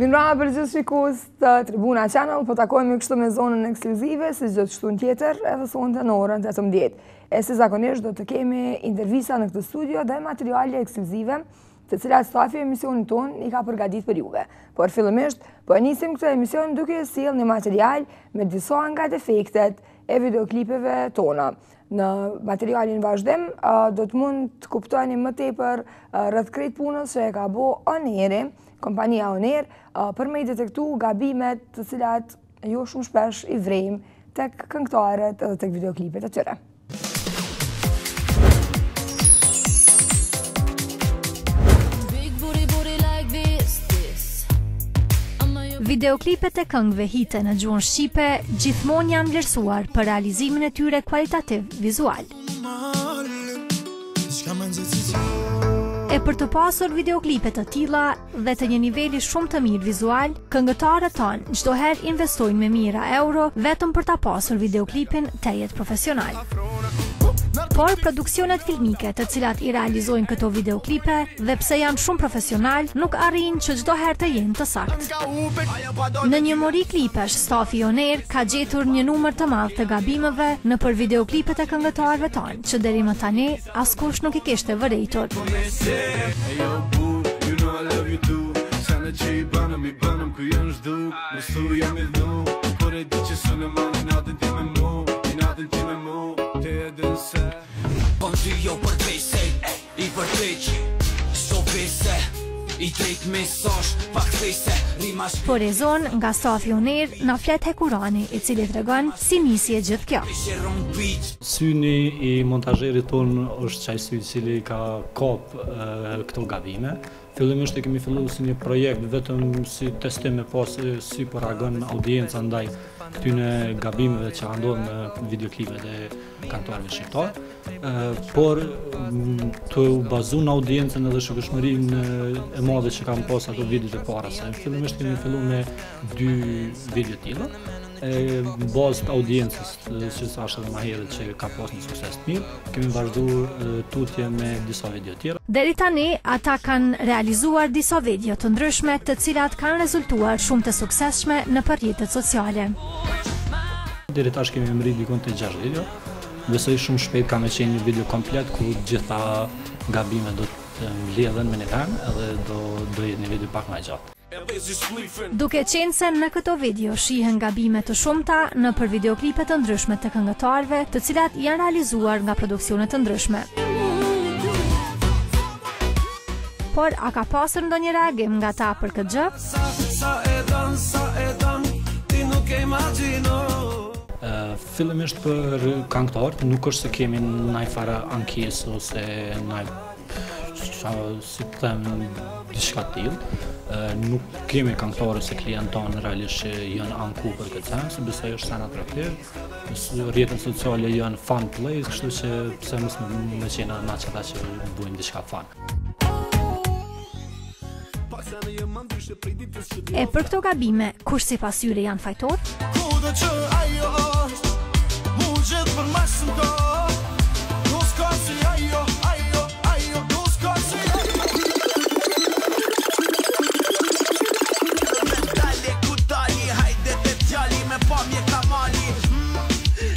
Mirëmbrëma për gjithë shikues të Tribuna Channel, po takohemi kështu me zonën ekskluzive, si çdo të shtunë tjetër, edhe sonte në orën 18. E si zakonisht do të kemi intervista në këtë studio dhe materiale ekskluzive, të cilat stafi i emisionit tonë i ka përgatit për juve. Por fillimisht, po e nisim këtë emision duke sjellë një material me disa nga defektet e videoklipeve tona. Në materialin vazhdim, do të mund të kuptoni më tepër rreth krejt punës që e ka bo Oneri, kompania Oner, për me i detektu gabimet të cilat jo shumë shpesh i vrejmë tek këngëtarët edhe tek videoklipet e tyre. Videoklipet e këngëve hite në gjuhën shqipe gjithmonë janë vlerësuar për realizimin e tyre kualitativ vizual. E për të pasur videoklipe të tilla dhe të një niveli shumë të mirë vizual, këngëtarët tanë çdo herë investojnë me mijëra euro vetëm për ta pasur videoklipin tejet profesional. Por produksionet filmike të cilat i realizojnë këto videoklipe dhe pse janë shumë profesional, nuk arrijnë që çdo herë të jenë të saktë. Në një mori klipesh, stafi i Oner ka gjetur një numër të madh të gabimeve nëpër videoklipet e këngëtarëve tanë, që deri më tani askush nuk i kishte vërejtur. Për Rezon, nga stafi Oner, na flet Hekurani, i cili tregon si nisi e gjithë kjo. Syni i montazherit tonë është qaj sy i cili ka kap këto gabime. Fillimisht e kemi fillu si një projekt vetëm si testim me pa se si po reagon audienca ndaj këtyne gabimeve që kanë ndodhur në videoklipet e këngëtarëve shqiptar. Por tu u bazu në audiencën edhe shikueshmërinë e madhe që kanë pas ato videot e para, se fillimisht kemi fillu me dy video të tilla, e në bazë të audiencës, që thashë edhe ma herët që ka pas një sukses të mirë, kemi vazhdu tutje me disa video tjera. Deri tani, ata kanë realizuar disa video të ndryshme të cilat kanë rezultuar shumë të suksesshme nëpër rrjetet sociale. Deri tash kemi mrri dikun te 6 video, besoj shumë shpejt ka me qenë një video komplet ku gjitha gabimet do të mbledhen me një vend edhe do, do jetë një video pak më e gjatë. Duke qenë se në këto video shihen gabime të shumta nëpër videoklipe të ndryshme të këngëtarëve, të cilat janë realizuar nga produksione të ndryshme. Por a ka pasur ndonjë reagim nga ta për këtë gjë? Fillimisht për këngëtarët nuk është se kemi najfarë ankesë ose naj si të them, diçka të tillë. Nuk kemi këngëtarë ose klientë tanë realisht që janë anku për këtë sen, se besoj është sen atraktiv. Rrjetet sociale janë fun place, kështu që pse mos me, me qenë na qata që bujmë diçka fun. E për këto gabime, kush sipas tyre janë fajtor? Kudo që ajo është, mu gjithë për ma shumë ka Nuk s'ka si ajo, ajo, ajo, nuk s'ka si ajo Dale ku dali, hajde te djali me pamje kamali mm,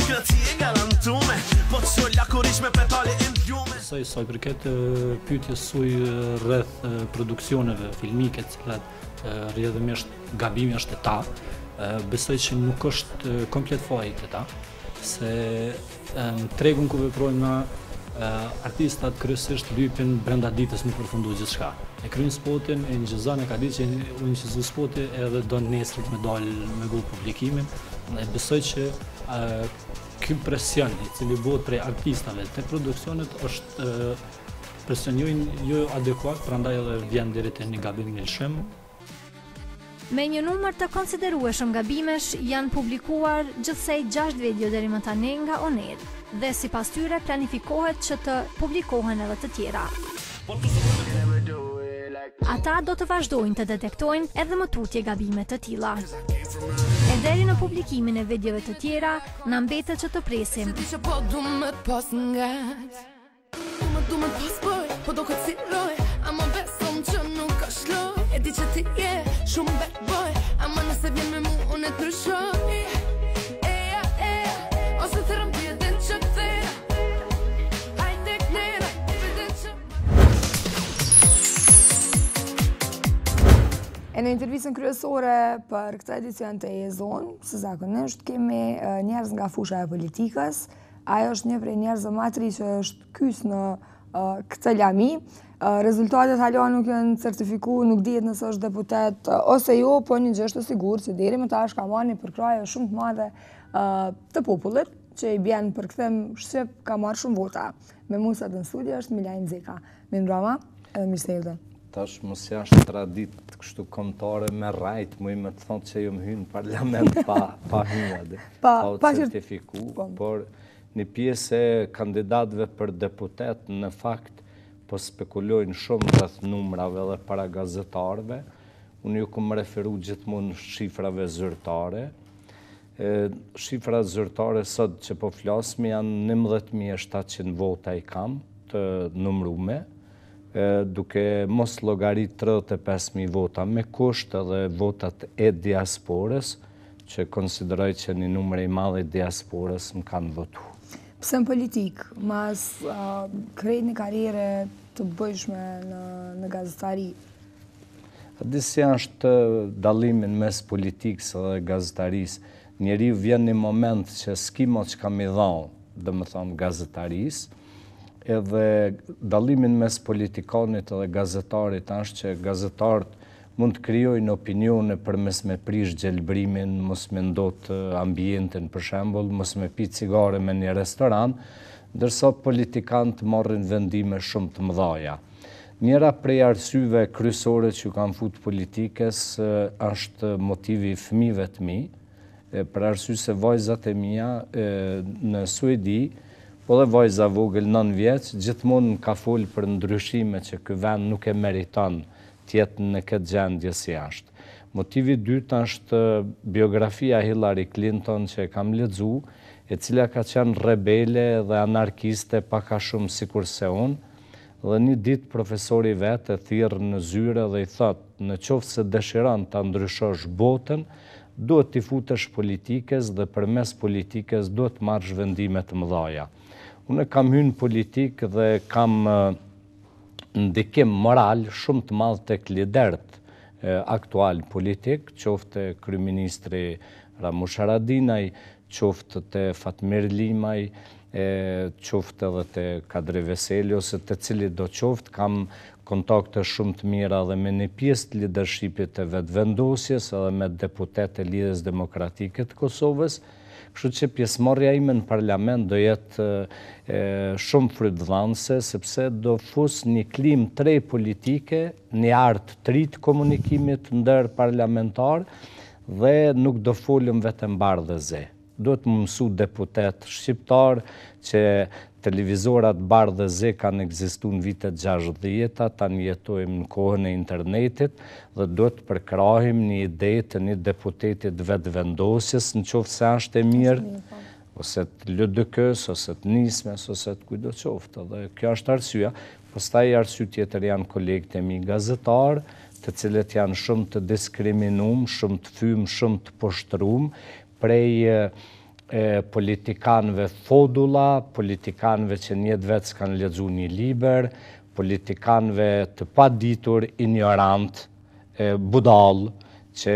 Këti e garantume, po të lakurish me petale e ndljume Sa i sa i përket pyetjes suj rreth produksioneve filmike të cilat rrjedhimisht gabimi është te ta, besoj që nuk është komplet faji te ta, se në tregun ku veprojmë na artistat kryesisht lypin brenda ditës me përfundu gjithçka. E kryen spotin, e inçizon, e ka ditë që u inçizu spoti edhe do nesrit me dal me bo publikimin. E besoj që ky presion i cili bëhet prej artistave te produksionet është Presion jo adekuat, prandaj edhe vjen deri te një gabim në lëshim. Me një numër të konsiderueshëm gabimesh janë publikuar gjithsej 6 video deri më tani nga Oner dhe sipas tyre planifikohet që të publikohen edhe të tjera. Ata do të vazhdojnë të detektojnë edhe më tutje gabime të tilla. E deri në publikimin e videove të tjera, na mbetet që të presim. Më du më pas për, po do këtë si roj Ama besom që nuk është loj E di që ti je shumë betë. E në intervistën kryesore për këtë edicion të E-Zonë, si zakonisht, kemi njerëz nga fusha e politikës. Ai është një prej njerëzve ma të ri që është kys në këtë lami. Rezultatet hala nuk janë certifiku, nuk dihet nëse është deputet ose jo, po një gjë është e sigurt që deri më tash ka marrë një përkrahje shumë të madhe të popullit, që i bjen përkthim shqip ka marrë shumë vota. Me mu sot në studio është Milaim Zeka. Mirëmbrama, edhe mirë se erdhe. Tash mos është traditë kështu kombëtare me rrejt, muj me të thonë që jom hy në parlament pa, pa hy, pa, pa u certifiku, po. por një pjesë e kandidatëve për deputet në fakt po spekulojnë shumë rreth numrave dhe para gazetarëve. Unë ju kom referu gjithmonë shifrave zyrtare. E, shifrat zyrtare sot që po flasmi janë 11.700 vota i kam të numrume, e, duke mos llogarit 35.000 vota me kusht edhe votat e diasporës, që konsideroj që një numër i madh i diasporës më kanë votu. Pse në politikë, mas uh, krejt një karriere të bujshme në, në gazetari? A di si është dallimin mes politikës dhe gazetarisë? Njeriu vjen një moment që s'ki mo çka m'i dhanë, domethonë gazetarisë, edhe dallimin mes politikanit dhe gazetarit është që gazetarët mund të krijojnë opinione për mos me prish gjelbrimin, mos me ndot ambientin për shembull, mos me pi cigare me një restoran, ndërsa politikanët marrin vendime shumë të mëdhaja. Njëra prej arsyeve kryesore që ju kam fut politikës është motivi i fëmijëve të mi, për arsye se vajzat e mia në Suedi, po dhe vajza e vogël 9 vjeç, gjithmonë më ka folë për ndryshime që ky vend nuk e meriton të jetë në këtë gjendje si është. Motivi i dytë është biografia e Hillary Clinton që e kam lexu, e cila ka qenë rebele dhe anarkiste pak a shumë sikurse unë, Dhe një ditë profesori i vet e thirr në zyre dhe i thotë, në qoftë se dëshiron ta ndryshosh botën, duhet t'i futesh politikës dhe përmes politikës duhet të marrësh vendime të mëdhaja. Unë kam hy në politikë dhe kam ndikim moral shumë të madh tek liderët aktual politik, qoftë te kryeministri Ramush Haradinaj, qoftë te Fatmir Limaj, e qoftë edhe te Kadri Veseli ose te cilido qoftë, kam kontakte shumë të mira edhe me një pjesë të lidershipit të Vetëvendosjes edhe me deputetë e Lidhjes Demokratike të Kosovës, kështu që pjesëmarrja ime në parlament do jetë shumë frytdhënëse, sepse do fus një klimë të re politike, një art të ri të komunikimit ndërparlamentar dhe nuk do folëm vetëm bardhë e zi. Duhet me mësu deputet shqiptar që televizorat bardhë e zi kanë ekzistu në vitet 60-ta, tani jetojmë në kohën e internetit dhe duhet të përkrahim një ide të një deputetit të Vetëvendosjes në qoftë se është e mirë, po. ose të LDK-së, ose të Nismës, ose të kujdo qoftë. Dhe kjo është arsyeja. Pastaj arsye tjetër janë kolegët e mi gazetarë, të cilët janë shumë të diskriminum, shumë të fym, shumë të poshtrum, prej politikanëve fodulla, politikanëve që në jetë vet s'kanë lexu një libër, politikanëve të paditur, injorant, budall, që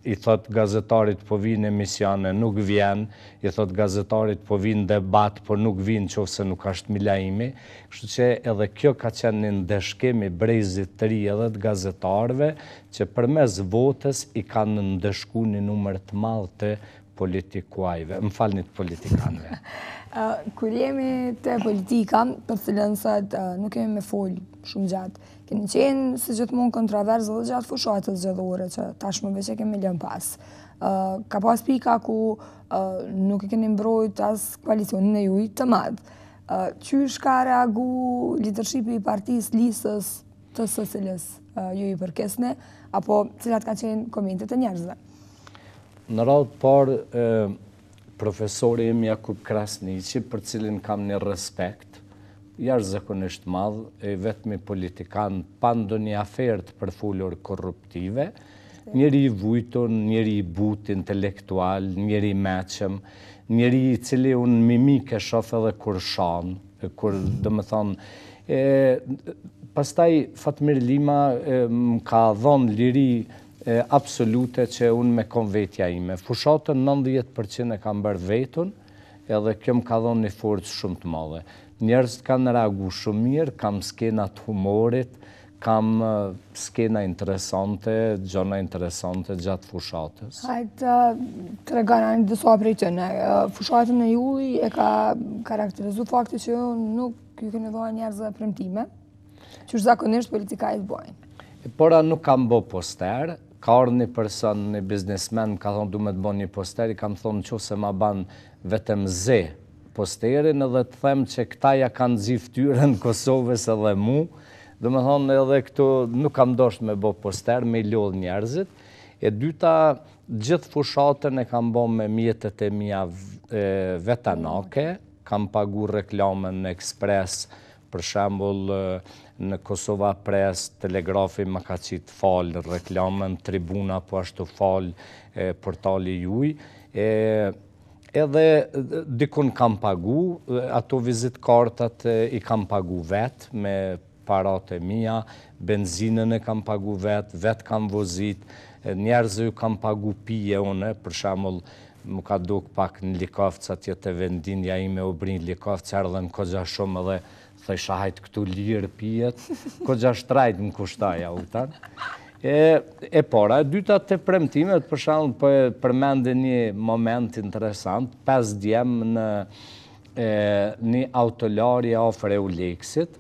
i thot gazetarit po vi në emision e nuk vjen, i thot gazetarit po vi në debat, por nuk vjen qoftë se nuk është Milaimi, kështu që edhe kjo ka qenë një ndëshkim i brezit të ri edhe të gazetarëve, që përmes votës i kanë ndëshku një numër të madh të politikuajve, më falni të politikanëve. Kur jemi te politika, për cilën sot nuk kemi me fol shumë gjatë, keni qenë si gjithmonë kontrovers edhe gjatë fushatës zgjedhore që tashmë veç e kemi lënë pas. Ka pas pika ku nuk e keni mbrojt as koalicionin e juj të madh. Qysh ka reagu lidershipi i partisë listës të së cilës ju i përkisni, apo cilat kanë qenë komentet e njerëzve? Në radhë të parë, profesori im Jakup Krasniqi, për cilin kam një respekt, jashtëzakonisht madh, i vetmi politikan pa ndonjë aferë të përfolur korruptive, njeri i vujtun, njeri i butë intelektual, njeri i meçëm, njeri i cili unë mimikë e shof edhe kur shan, kur, domethonë, e. Pastaj Fatmir Lima më ka dhonë liri absolute që unë me kon vetja ime. Fushatën 90% e kam bërë vetë unë, edhe kjo më ka dhonë një forcë shumë të madhe. Njerëzit kanë reagu shumë mirë, kam skena të humorit, kam skena interesante, gjona interesante gjatë fushatës. Hajtë tregona një disa prej tyne. Fushatën e juj e ka karakterizu fakti që ju nuk ju keni dhonë njerëzve premtime, që zakonisht politikanët bojnë. E para nuk kam bo poster, ka ardhë një person, një biznesmen, më ka thonë du me të bo një poster, i kam thonë që se ma ban vetëm ze posterin edhe të them që këta ja kanë nxi ftyrën Kosovës edhe mu, domethonë edhe këtu nuk kam dosht me bo poster, me i lodhë njerëzit. E dyta, gjithë fushatën e kam bo me mjetet e mia vetanake, kam pagu reklamën në Express, për shembull në Kosova Press, Telegrafi ma ka qitë falë reklamën, Tribuna po ashtu falë, portali juj, e Edhe dikun kam pagu, ato vizit kartat i kam pagu vetë me parat e mia, benzinën e kam pagu vetë, vetë kam vozit, njerëzve ju kam pagu pije une, për shembull, m'u ka duk pak në Likofc atje te vendlindja ime Obri Likofc, erdhën kogja shumë edhe Thojsha hajt këtu lirë pijet, kogja shtrajt më kushtoi, a kupton. E, e para, e dyta te premtimet, për shembull, po e përmendi një moment interesant, 5 djem në e, një autolarje afër Euleksit,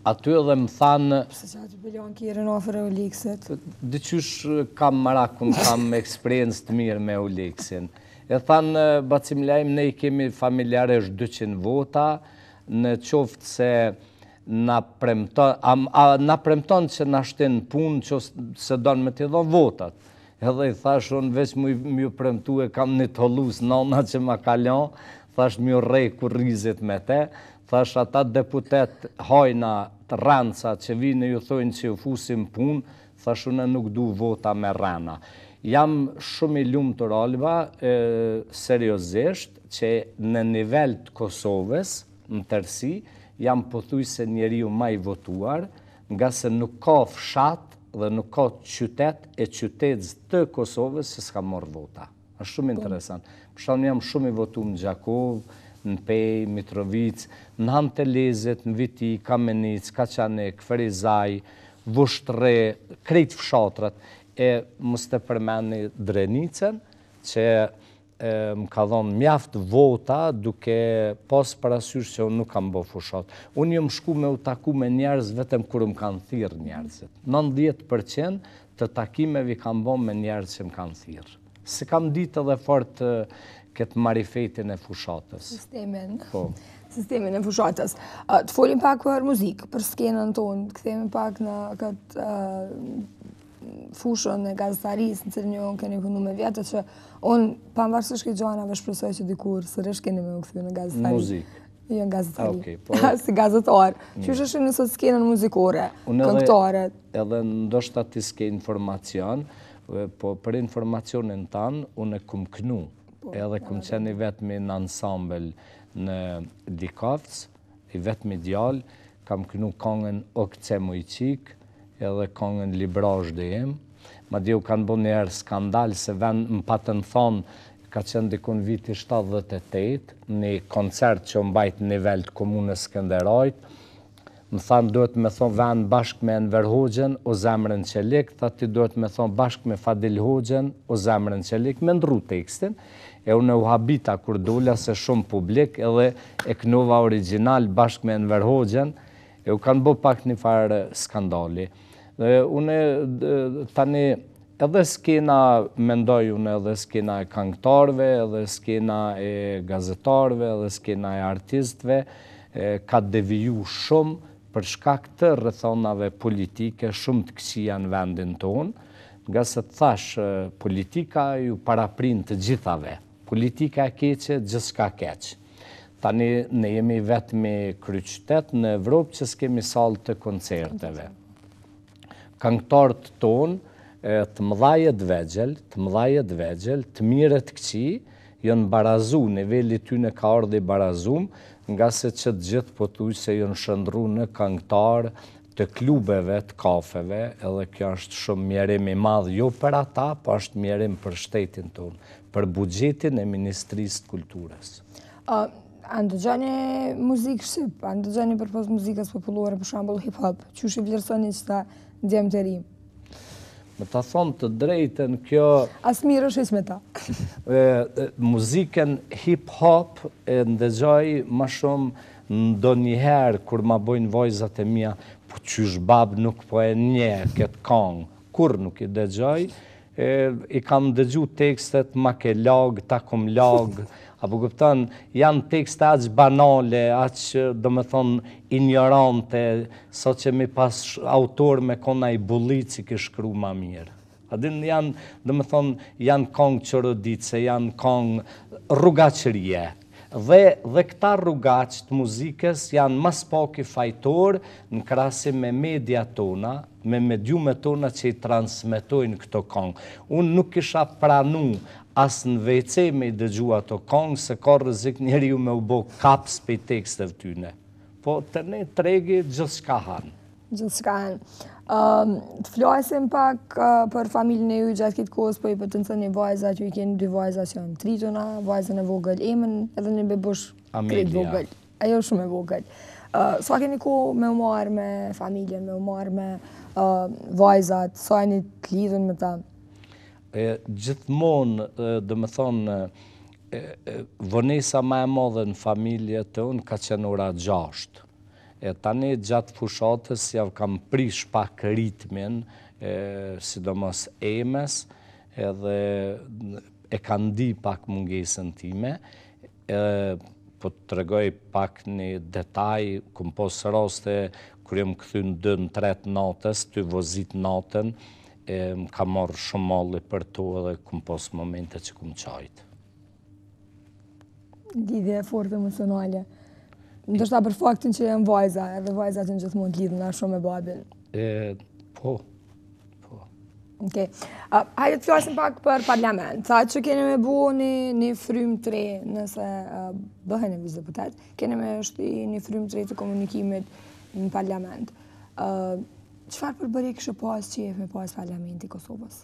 aty edhe më thanë... Pse që aty po e lan kerrin afër Euleksit? Diqysh kam marakun, kam eksperiencë të mirë me Euleksin. E thanë, Baci Milaim, ne i kemi familjarisht 200 vota, në qoftë se na premton, a, a na premton që na shtin n'punë që se don me t'i dhonë votat. Edhe i thash unë veç me ju premtu e kam një t'hollus nana që ma ka lon, thash me ju rreh kurrizit me te, thash ata deputet hajna të rrenca që vinë e ju thojnë që ju fusim n'punë, thash unë nuk du vota me rrena. Jam shumë i lumtur Alba, e, seriozisht, që në nivel të Kosovës, në tërësi, jam pothuajse njeriu ma i votuar, ngase nuk ka fshat dhe nuk ka qytet e qytezë të Kosovës që s'kam marrë vota. Është shumë po. interesant. Për shembull jam shumë i votum në Gjakovë, në Pejë, Mitrovicë, në Han të Elezit, në Viti, Kamenicë, Kaçanik, Ferizaj, Vushtrri, krejt fshatrat, e mos të përmeni Drenicën, që më ka dhonë mjaft vota duke pas parasysh që unë nuk kam bo fushatë. Unë jam shku me u taku me njerëz vetëm kur më kanë thirrë njerëzit. 90% të takimeve i kam bo me njerëz që më kanë thirrë. S'e kam ditë edhe fort këtë marifetin e fushatës. Sistemin. Po. Sistemin e fushatës. Të folim pak për muzikë, për skenën tonë, të kthehemi pak në këtë fushën e gazetarisë në cilën ju keni punu me vjetë, që unë pavarësisht këtyre gjanave shpresoj që dikur sërish keni me u kthy në gazetari. Muzikë. Jo në gazetari. Okay, po. Si gazetar. Mm. Qysh e shihni sot skenën muzikore, këngëtarët. Edhe ndoshta ti s'ke informacion, po për informacionin tan, unë e kum knu. Po, edhe kum qenë i vetmi në ansambël në Likofc, i vetmi djalë, Kam knu kongën O kce moj çikë edhe kongën Librazhdi im. Madje u kanë bo njëherë skandal se vend më patën thonë ka qenë dikun viti 78, një koncert që u mbajt në nivel të komunës Skenderajt, më thanë duhet me thonë vend bashkë me Enver Hoxhën o zemrën çelik, tha ti duhet me thonë bashkë me Fadil Hoxhën o zemrën çelik, me ndrru tekstin, E unë u habita kur dola se shumë publik edhe e knova origjinal bashkë me Enver Hoxhën, e u kanë bo pak një farë skandali. Dhe unë tani edhe skena, mendoj unë edhe skena e kangëtarëve, edhe skena e gazetarëve, edhe skena e artistëve, ka deviju shumë për shkak të rrethanave politike shumë të këqija në vendin tonë, Ngase të thashë, politika ju paraprin të gjithave. Politika e keqe, gjithçka keq. Tani ne jemi i vetmi kryeqytet në Evropë që s'kemi sallë të koncerteve. Kangëtarët tonë, të mëdhaj e të vegjël, të mëdhaj e të vegjël, të mirë e të këqij, janë barazu, niveli i tyne ka ardhë i barazum, ngase që të gjithë pothuajse janë shndërru në kangëtarë. të klubeve, të kafeve, edhe kjo është shumë mjerim i madh jo për ata, po është mjerim për shtetin tonë, për buxhetin e Ministrisë të Kulturës. A ndëgjoni muzikë shqip, a ndëgjoni përpos muzikës popullore, për shembull hip hop, qysh i vlerësoni qëta djemtë e ri? Me ta thonë të drejtën, kjo... A s'mirresh hiç me ta? Muzikën hip hop e ndëgjoj ma shumë ndonjëherë kur ma bojnë vajzat e mia, po qysh babë nuk po e njeh këtë kangë, kurrë nuk i dëgjoj, e, i kam dëgju tekstet ma ke lag, ta kom lag, apo kupton, janë tekste aq banale, aq, domethonë, injorante, sa që mi pas autor me kon ai Bullici kish shkru ma mirë. A din janë, domethonë, janë kongë çoroditëse, janë kongë rrugaqërie. Dhe, dhe këta rrugaç të muzikës janë ma s'paki fajtorë në krahasim me mediat tona, me mediumet tona që i transmetojnë këto kongë. Unë nuk kisha pranu as në WC me i dëgju ato kongë, se ka rrezik njeriu me u bo kaps prej teksteve tyne. Po te ne tregi gjithçka han. Gjithçka han. Të flasim pak për familjen e juj gjatë këtë kohës, po i potenconi vajzat, ju i keni dy vajza që janë të rrituna, vajzën e vogël Emën, edhe një bebush krejt vogël. Ajo është shumë e vogël. Sa keni kohë me u marrë me familjen, me u marrë me vajzat, sa jeni të lidhun me ta? E, gjithmonë, domethonë, vonesa ma e madhe në familje te unë ka qenë ora 6. E tani gjatë fushatës jau kam prish pak ritmin, e, sidomos Emës, edhe e kanë ndi pak mungesën time, e, po të tregoj pak një detaj, kom pos raste kur jam kthy në 2 në 3 të natës, tu vozit natën, e më ka marrë shumë malli për to edhe kom pos momente që kom qajtë. Lidhje e fortë emocionale. Ndoshta për faktin që janë vajza, edhe vajzat janë gjithmonë të lidhuna shumë me babin. E, po, po. Okej. Okay. Hajde të flasim pak për parlament. Tha që keni me bu një, një frymë të re, nëse uh, bëheni veç deputet, keni me shti një frymë të re të komunikimit në parlament. Uh, çfarë përbërje kishe pas qejf me pas parlamenti i Kosovës?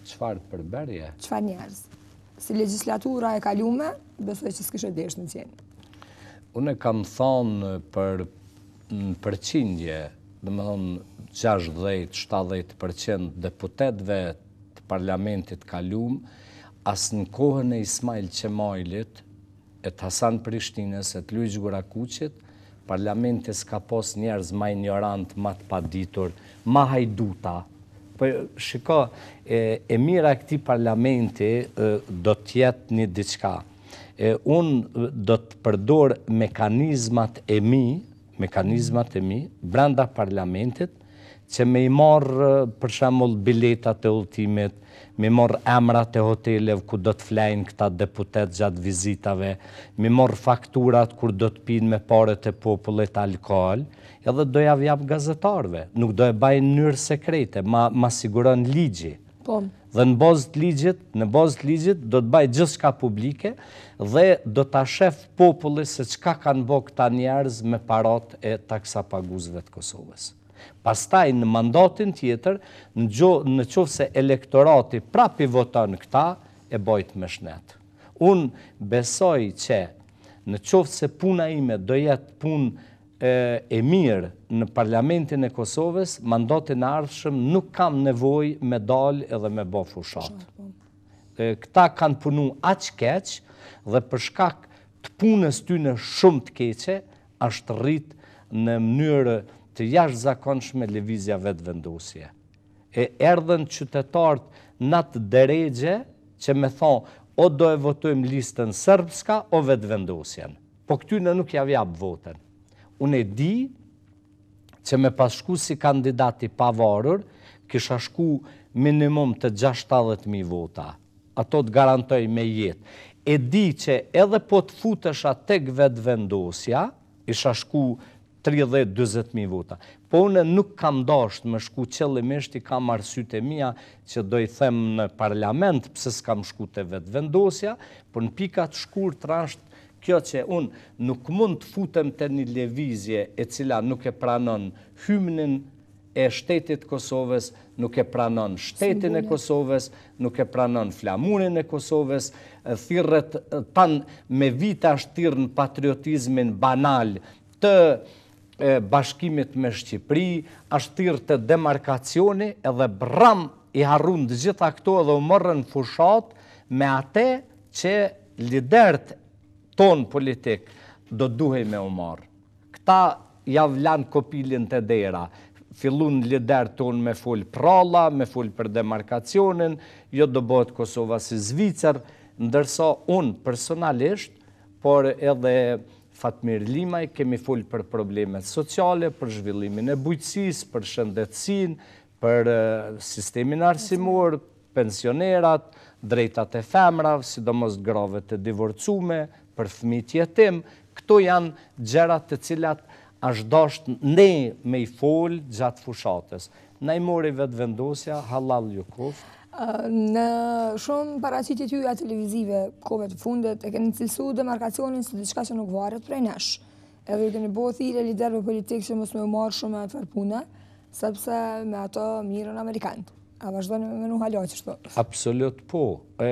Çfarë përbërje? Çfarë njerëz? Si legjislatura e kalume, besoj që s'kishe dashtë me qenë. Unë e kam thonë për në përqindje, domethonë 60-70% deputetëve të parlamentit kalum, as në kohën e Ismail Qemajlit, e të Hasan Prishtinës, e të Luigj Gurakuqit, parlamenti s'ka pos njerëz ma injorant, ma të paditur, ma hajduta. Po shiko, e, e mira e këtij parlamenti do të jetë një diçka. E, unë do të përdor mekanizmat e mi, mekanizmat e mi, brenda parlamentit, që me i marrë, për shembull, biletat e udhëtimit, me i marrë emrat e hoteleve ku do të flejnë këta deputetë gjatë vizitave, me i marrë fakturat kur do të pinë me paret e popullit alkool, edhe do jav jap gazetarëve. Nuk do e baj në mënyrë sekrete, ma, ma siguron ligji. Po. Dhe në bazë të ligjit, në bazë të ligjit do të baj gjithçka publike dhe do ta shef populli se çka kanë bo këta njerëz me parat e taksapaguesve të Kosovës. Pastaj në mandatin tjetër, në gjo, në qoftë se elektorati prap i voton këta, e bajt me shnet. Unë besoj që në qoftë se puna ime do jetë punë e mirë në Parlamentin e Kosovës, mandatin e ardhshëm nuk kam nevojë me dalë edhe me bo fushatë. Po. Këta kanë punu aq keq dhe për shkak të punës tyne shumë të keqe, është rrit në mënyrë të jashtëzakonshme lëvizja Vetëvendosje. E erdhën qytetarët në atë derexhe që me thonë o do e votojmë listën Srpska o Vetëvendosjen. Po këtyne nuk jav jap votën. Unë e di që me pas shku si kandidat i pavarur, kisha shku minimum të 60.000 vota. Ato të garantoj me jetë. E di që edhe po të futesha tek Vetëvendosja, isha shku 30, 40 mijë vota. Po unë nuk kam dashtë me shku qëllimisht, i kam arsyet e mia që do i them në parlament pse s'kam shku te Vetëvendosja, por në pika të shkurtra është kjo që unë nuk mund të futem te një lëvizje e cila nuk e pranon hymnin. e shtetit të Kosovës, nuk e pranon shtetin e Kosovës, nuk e pranon flamurin e Kosovës, thirret tan me vite është thirrë në patriotizmin banal të bashkimit me Shqipëri, është thirrë te demarkacioni edhe bram i harrun të gjitha këto edhe u morën fushatë me ate që liderët tonë politik do duhej me u marrë. Këta jau lanë kopilin te dera, fillun liderët tonë me fol pralla, me fol për demarkacionin, jo do bëhet Kosova si Zvicër, ndërsa unë personalisht, por edhe Fatmir Limaj kemi fol për problemet sociale, për zhvillimin e bujqësisë, për shëndetësinë, për sistemin arsimor, pensionerat, drejtat e femrave, sidomos grave të divorcume, për fëmijët jetim, këto janë gjërat të cilat është dasht ne me i fol gjatë fushatës. Na i mori Vetëvendosja, hallall ju koftë. Në shumë paraqitje tuaja televizive kohëve të fundit e keni cilësu demarkacionin si diçka që nuk varet prej nesh. Edhe ju keni bo thirrje liderëve politikë që mos me u marrë shumë me atë farë pune, sepse me ato mirren amerikanët. A vazhdoni me menu hala qështu? Absolut po. E,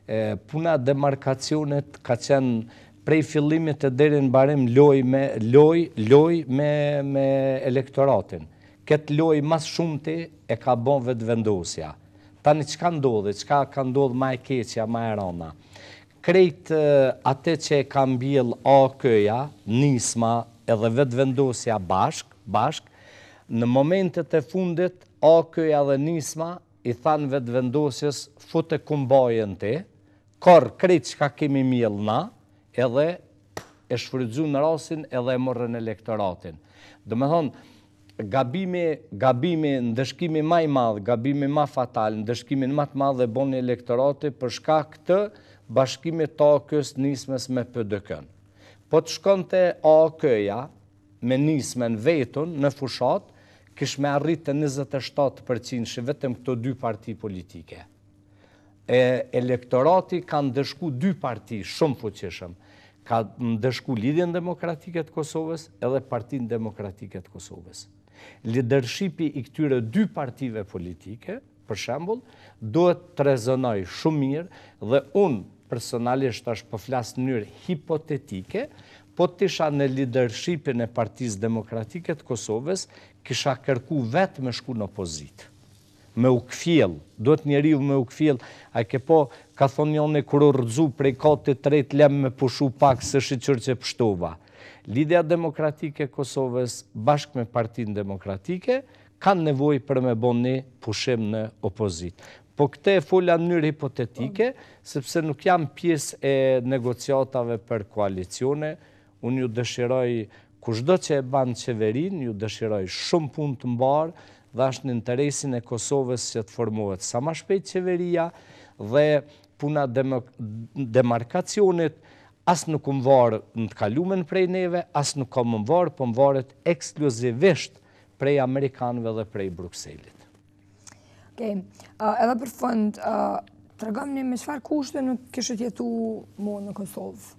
e, puna e demarkacionit ka qenë prej fillimit e deri në mbarim lojë me lojë, lojë me me elektoratin. Këtë lojë ma së shumti e ka bo Vetëvendosja. Tani çka ndodhi, çka ka ndodhë ma e keqja, ma e rana? Krejt atë që e ka mbjellë AAK-ja, Nisma edhe Vetëvendosja bashkë, bashkë, në momentet e fundit AAK-ja dhe Nisma i thanë Vetëvendosjes fute kumbajën ti, korr krejt çka kemi mjellë na, edhe e shfrytëzun rastin edhe e morën elektoratin. Domethonë, gabimi, gabimi, ndëshkimi ma i madh, gabimi ma fatal, ndëshkimin ma të madh e boni elektorati për shkak të bashkimit të AAK-së Nismës me PDK-në. Po të shkonte AAK-ja, me Nismën vetun në fushatë, kish me arrit te 27 përqindshi vetëm këto dy parti politike. E elektorati ka ndëshku dy parti shumë fuqishëm. Ka ndëshku Lidhjen Demokratike të Kosovës edhe Partinë Demokratike të Kosovës. Lidershipi i këtyre dy partive politike, për shembull, duhet të rezonojë shumë mirë dhe unë personalisht tash po flas në mënyrë hipotetike, po të isha në lidershipin e Partisë Demokratike të Kosovës, kisha kërku vetë me shku në opozitë. Me u kfjell, duhet njeriu me u kfjell, a ke pa, ka thonë njoni kur u rrëzu prej katit tretë lem me pushu pak se shyqyr që pshtova. Lidhja Demokratike e Kosovës bashkë me Partinë Demokratike kanë nevojë për me bo një pushim në opozitë. Po këtë e fola në mënyrë hipotetike, sepse nuk jam pjesë e negociatave për koalicione, unë ju dëshiroj kushdo që e ban qeverinë, ju dëshiroj shumë punë të mbarë dhe është në interesin e Kosovës që të formohet sa ma shpejt qeveria dhe puna demarkacionit as nuk u mvar në të kalumen prej neve, as nuk ka me u mvar, po mvaret ekskluzivisht prej amerikanëve dhe prej Brukselit. Okej, edhe për fund, tregomni me çfarë kushte nuk kishit jetu mo në Kosovë?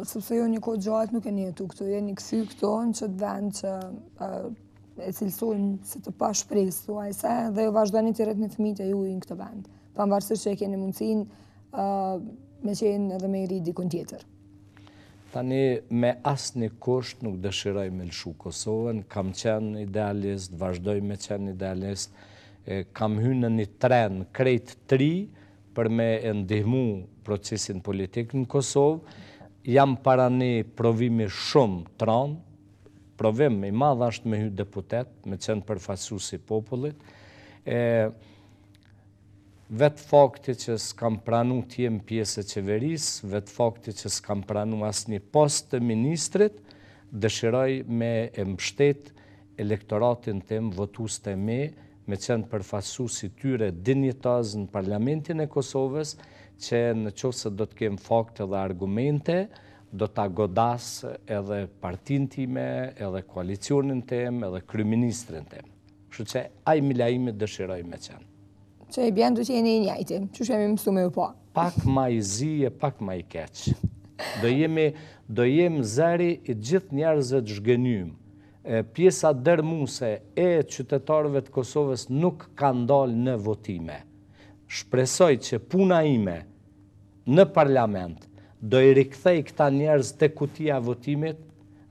Sepse jo një kohë gjatë nuk keni jetu këtu, jeni kthy këtu në qët vend që e cilësojnë si të pashpresë, thuajse, dhe ju vazhdoni të rritni fëmijët e juj në këtë vend, pavarësisht që e keni mundësinë me qenë edhe me i rrit dikun tjetër. Tani me asnjë kusht nuk dëshiroj me lëshu Kosovën, kam qenë idealist, vazhdoj me qenë idealist, kam hy në një tren krejt të ri për me e ndihmu procesin politik në Kosovë, jam para një provimi shumë të randë, provim i madh është me hy deputet, me qenë përfaqësues i popullit, e, Vetë fakti që s'kam pranu të jem pjesë e qeverisë, vetë fakti që s'kam pranu asnjë post të ministrit, dëshiroj me e mbështet elektoratin tim, votuesit e mi, me qenë përfaqësues i tyre dinjitoz në Parlamentin e Kosovës, që në qoftë se do të kem fakte dhe argumente, do ta godas edhe partinë time, edhe koalicionin tim, edhe kryeministrin tim. Kështu që ai Milaimi dëshiroj me qenë. Që i bjen të qeni i njajti, që jemi mësu me ju pa. Pak ma i zi e pak ma i keq. Do jemi, do jem zëri i gjithë njerëzve të zhgënjym. Pjesa dërrmuese e qytetarëve të Kosovës nuk kanë dalë në votime. Shpresoj që puna ime në parlament do i rikthej këta njerëz te kutia e votimit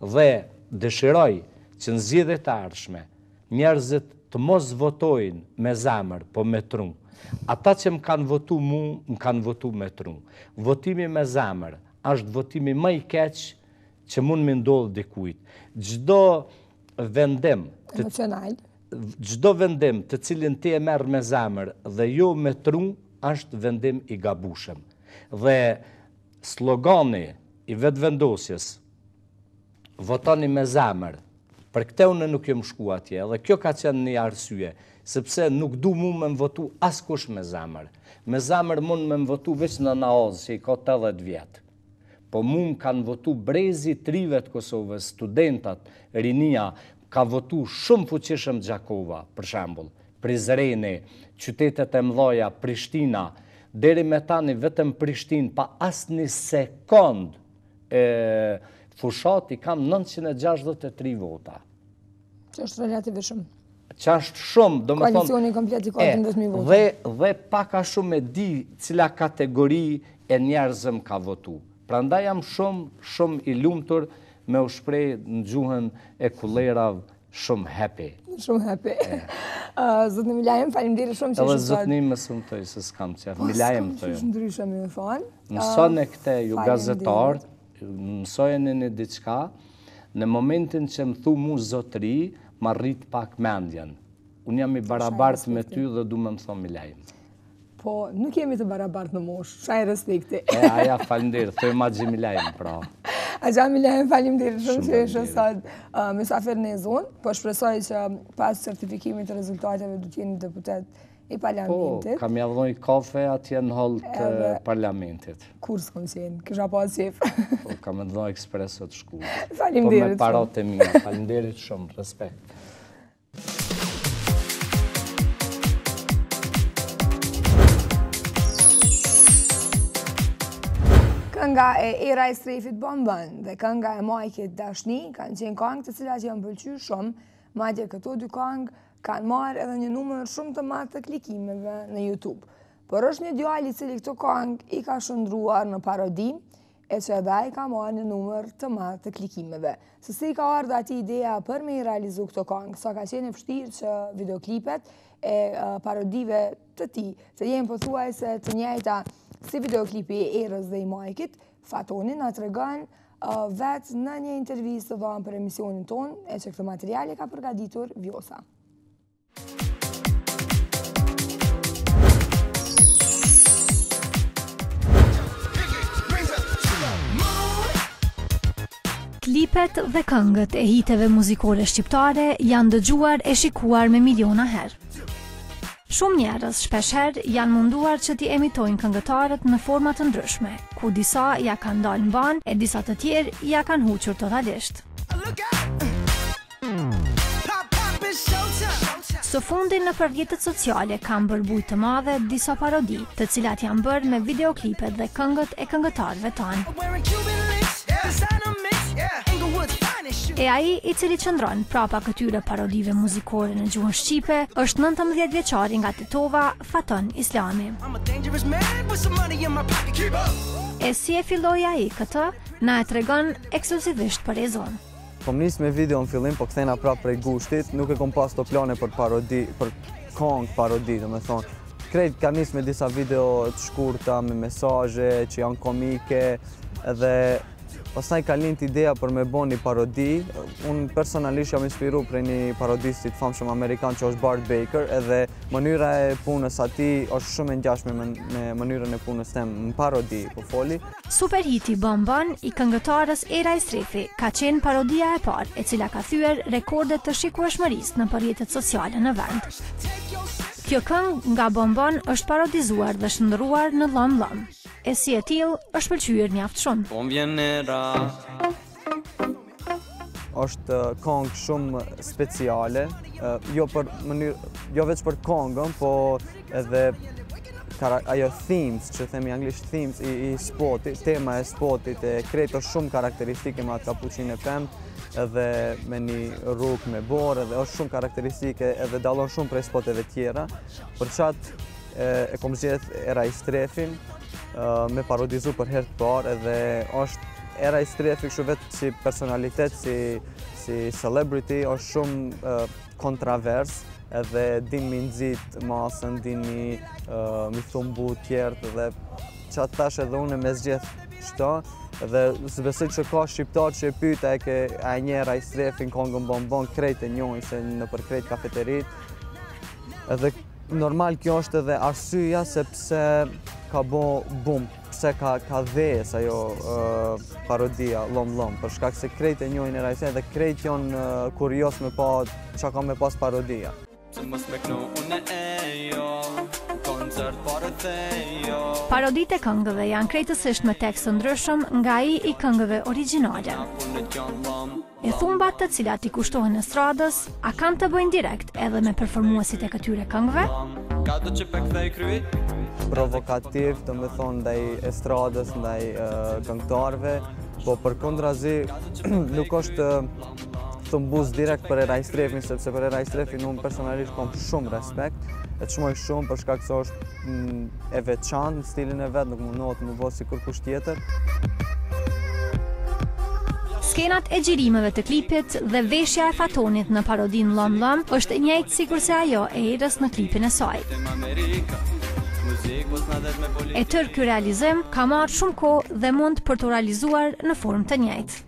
dhe dëshiroj që në zgjedhjet e ardhshme njerëzit të mos votojnë me zemër, po me tru. Ata që më kanë votu mu, më kanë votu me tru. Votimi me zemër është votimi më i keq që mund me ndodhë dikujt. Çdo vendim... Emocional. Çdo vendim të cilin ti e merr me zemër dhe jo me tru, është vendim i gabushëm. Dhe slogani i vetëvendosjes, votoni me zemër, për këtë unë nuk jom shku atje, dhe kjo ka qenë një arsye, sepse nuk du mu me më votu askush me zemër. Me zemër mund me më votu veç nëna Azë, që i ka 80 vjet. Po mu më kanë votu brezi i t'rive të Kosovës, studentat, rinia, ka votu shumë fuqishëm Gjakova, për shembull, Prizreni, qytetet e mdhaja, Prishtina, deri me tani vetëm Prishtinë pa asnjë sekond e fushatë i kam 963 vota. Që është relativisht shumë. Që është shumë, domethënë... Koalicioni komplet i ka 12.000 vota. Dhe, dhe pak a shumë e di cila kategori e njerëzve më ka votu. Prandaj jam shumë, shumë i lumtur me u shpreh në gjuhën e kulerave shumë happy. Shumë happy. Zotni Milaim, faleminderit shumë që Edhe zotni më së më thoj se s'kam qef. Po, Milaim thoj. Po, ndryshe me thonë. Mësone këte ju gazetarë, mësojeni një diçka, në momentin që më thu mu zotri, ma rrit pak mendjen. Unë jam i barabartë me ty dhe du me më thonë Milaim. Po, nuk jemi të barabartë në moshë, shenjë respekti. E, aja, faleminderit, thoj ma gji Milaim, pra. Axha Milaim, faleminderit shumë që ishe sot mysafir në E-Zonë, po shpresoj që pas certifikimit të rezultateve do të jeni deputet i parlamentit. Po, kam me t'dhonë kafe atje në holl të parlamentit. Kurrë s'kom qenë, kisha pas qef. Po, kam me t'dhonë ekspreso të shkurtë. Faleminderit. Po me parat e mia, faleminderit shumë, respekt. Kënga e Era Istrefit Bonbon dhe kënga e Majkit Dashni kanë qenë kangë të cilat janë pëlqy shumë, madje këto dy kangë kanë marrë edhe një numër shumë të madh të klikimeve në YouTube. Por është një djalë i cili këto kangë i ka shndërruar në parodi, e që edhe ai ka marrë një numër të madh të klikimeve. Se si i ka ardhë atij ideja për me i realizu këto kangë, sa ka qenë e vështirë që videoklipet e parodive të tij, të jenë pothuajse të njëjta si videoklipi i Erës dhe i Majkit, Fatoni na tregon vetë në një intervistë të dhënë për emisionin tonë, e që këtë material e ka përgatitur Vjosa. Klipet dhe këngët e hiteve muzikore shqiptare janë dëgjuar e shikuar me miliona herë. Shumë njerëz shpeshherë janë munduar që t'i imitojnë këngëtarët në forma të ndryshme, ku disa ia kanë dalë mbanë e disa të tjerë ia kanë huqur totalisht. Së fundi nëpër rrjetet sociale kanë bërë bujë të madhe disa parodi, të cilat janë bërë me videoklipet dhe këngët e këngëtarëve tanë. E ai i cili qëndron prapa këtyre parodive muzikore në gjuhën shqipe është 19 vjeçari nga Tetova, Faton Islami. E si e filloi ai këtë, na e tregon ekskluzivisht për E-Zonë. Kom nis me video në fillim, po kthena prapë prej gushtit, nuk e kom pas to plane për parodi, për kongë parodi, domethonë. Krejt ka nis me disa video të shkurta, me mesazhe që janë komike, edhe pastaj ka lind ideja për me bo një parodi. Unë personalisht jam inspiru prej një parodisti të famshëm amerikan që është Bart Baker, edhe mënyra e punës atij është shumë e ngjashme me, me mënyrën e punës tem në parodi, po foli. Superhiti Bon Bon i këngëtares Era Istrefi ka qenë parodia e parë e cila ka thyer rekorde të shikueshmërisë nëpër rrjetet sociale në vend. Kjo këngë nga Bon Bon është parodizuar dhe shndërruar në Llom Llom. E si e tillë është pëlqyer mjaft shumë. Po m'vjen era është kongë shumë speciale, jo për mënyrë, jo veç për kongën, po edhe ajo themes, që themi anglisht themes i, i spotit, tema e spotit e krejt është shumë karakteristike me atë kapuçin e pemë. edhe me një rrugë me borë edhe është shumë karakteristike edhe dallon shumë prej spoteve tjera. Për qatë e kom zgjedh Era Istrefin me parodizu për herë të parë edhe është Era Istrefi kështu vetë si personalitet, si, si celebrity, është shumë kontravers edhe din mi nxit masën, din mi, mi thumbu tjerët dhe qatë thash edhe unë me zgjedh qëto dhe s'besoj që ka shqiptar që e pyet a e ke a e njeh Era Istrefin kongën Bom Bom krejt e njohin se nëpër krejt kafeterit edhe normal kjo është edhe arsyeja sepse ka bo bum pse ka ka dhez ajo uh, parodia Llom Llom për shkak se krejt e njohin Era Istrefin dhe krejt janë uh, kurioz me pa çka ka me pas parodia Se mos me knu unë e jo Koncert pare the jo Paroditë e këngëve janë krejtësisht me tekst të ndryshëm nga ai i këngëve origjinale. E thumbat të cilat i kushtohen estradës, a kanë të bëjnë direkt edhe me performuesit e këtyre këngëve? Provokativ, domethonë, ndaj estradës, ndaj këngëtarëve, po përkundrazi nuk është thumbus direkt për Era Istrefin, sepse për Era Istrefin unë personalisht kom shumë respekt, e çmoj shumë për shkak se është mm, e veçantë në stilin e vet, nuk mundohet m'u bo si kërkush tjetër. Skenat e xhirimeve të klipit dhe veshja e Fatonit në parodinë Llom Llom është e njëjtë sikurse ajo e Erës në klipin e saj. E tërë ky realizim ka marrë shumë kohë dhe mund për t'u realizuar në formë të njëjtë.